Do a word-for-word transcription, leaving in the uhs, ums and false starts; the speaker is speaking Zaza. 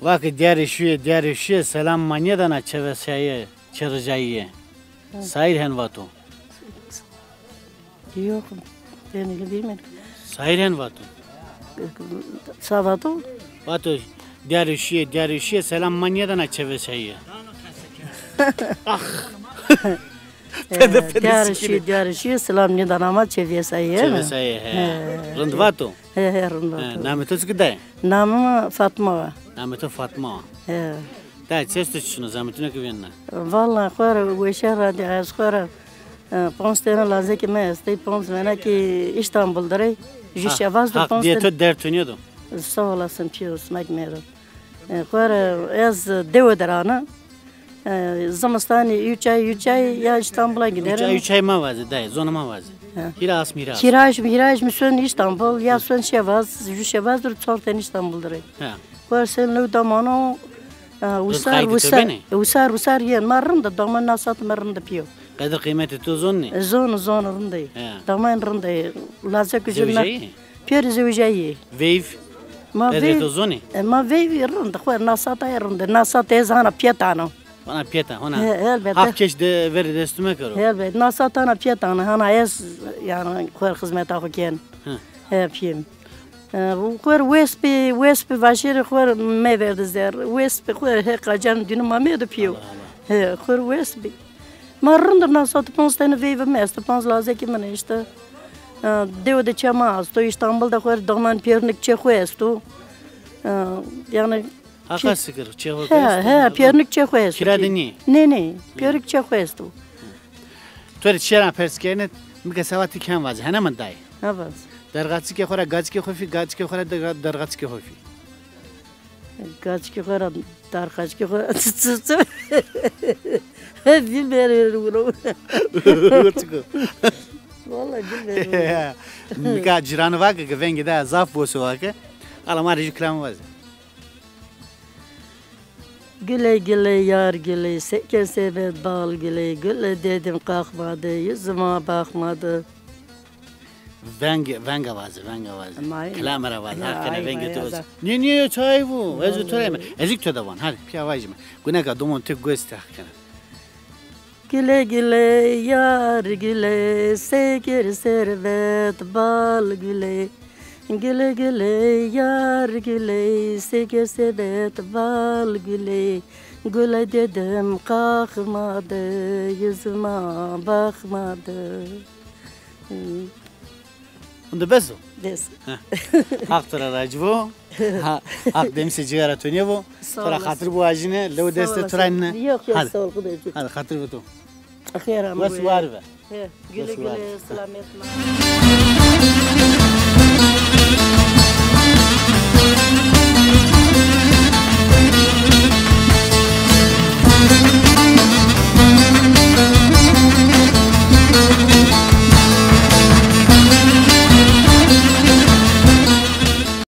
Vake diyarê şuye, diyarê şuye, selam ma nêdana çevesayîye, çericayîye. Sair hen vato. Yok, ben öyle bilmedim. Sair hen vato. Sa vato? Vato, diyarê şuye, diyarê şuye, selam ma nêdana çevesayîye. Ah! Ee, diyarê şuye, diyarê şuye, selam nêdana ma çevesayîye. Çevesayîye, he. He. Rind vato? He, he, rind vato. He, namê to çik dayê? Namê mi Fatma wa. Namê to Fatma wa. He. Dayê, çi esto çi şino, zametîno ke vênena? Valla xo ra weşe ra dî, ez xo ra, e, ponc tene lazekê mi estê, ponc mena ki Îstanbul de rê. Ju şevaz de ponc tene. Haq dîyê to derd to nêdo. Sağ olasın, pîyo, sima ki mêro. E, xo ra ez dewe de ra ana. E, zimistanî üç ay, üç ay ya Îstanbul'a giderim. Üç ay, üç ay ma vaze dayê, zonê ma vaze. Ha. Hîrê asm, hîrê asm. Hîrê asm, hîrê asm son Îstanbul, ya son şevaz, ju şevaz de rê çor tene Îstanbul de rê. Ha. Xo ra sen lew damano, e, wisar, wisar, wisar, wisar yên. Ma rind a, daman na saat ma rind a pîyo. Qedir qîmetê to zonê? Zon, zon rind a. He. Daman rind a. Lazek ucuna. Zewicayî? Pêro zewicayî. Veyv? Ma veyv. Qedrê to zonê? E, ma veyv rind a. Xo ra na saat a rind a. Na saat ez hana pîya tano. Hona pîya ta, hona. He, elbette. Haq keş de verê destû mekero. Elbet. Na saat hana pîya tano. Hana ez, yanî, xo ra xizmeta xo ken. He. He, pîyê mi. E, xo ra wes bî, wes bî, vaşêrê xo ra meverde zerre. Wes bî, xo ra he qacan dînû ma mêrdo pîyo. Allah Allah. He, xo ra wes bî. Ma rind a, na saat ponc tene veyvê mi esto, ponc lazekê mi ne îşte. E, dewe de çê ma esto, Îstanbul de xo ra daman pêrnik çê xo esto. E, yanî Haqa sikir, çê xo esto? He, he, pêrnik çê xo esto. Kira de nî? Nê, nê, pêrnik çê xo esto. To rê çîyê ra pers kerine, mi ke seba ti ken vaze, hene mi dayê? Ha, vaze. Dergaçikê xo ra gaçikê xo fî, gaçikê xo ra derga-, dergaçikê xo fî. Gaçikê xo ra, dergaçikê xo ra, çi, çi, çi? Bilmêrî uno. Çiko? Vallahi bilmêrî uno. Nika cîranî vake ke vengê de zaf bose vake. Ala ma rê jû kilamî vaze. Gule gule yar gule, seke sebet bal gule, gule dedim kalkmadı, yüzüme bakmadı. Veng, venga vaze, venga vaze. Kilame ra vaze, Haq kene vengê to. Nê, nê, çay bu. Ez to ra yeme. Ez ki to de van. Hadi, pîya vajîme. Guneka domon ti goş te Haq kene. Gule gule yar gule, seker serbet bal gule. Gule gule yar gule, seker serbet bal gule. Gule dedim kalkmadı, yüzüme bakmadı. Hunde bes o? Bes. Heh. Haq to ra raci bo. Ha, Haq demîsê cîgara to nêbo. To ra xatir biwajîne, lew destê to ra nîne. Yok, yok, sağ ol, Xwedê. Hadi, xatir bi to. Xêr ama. Wes war be. He, güle güle, selamet ma.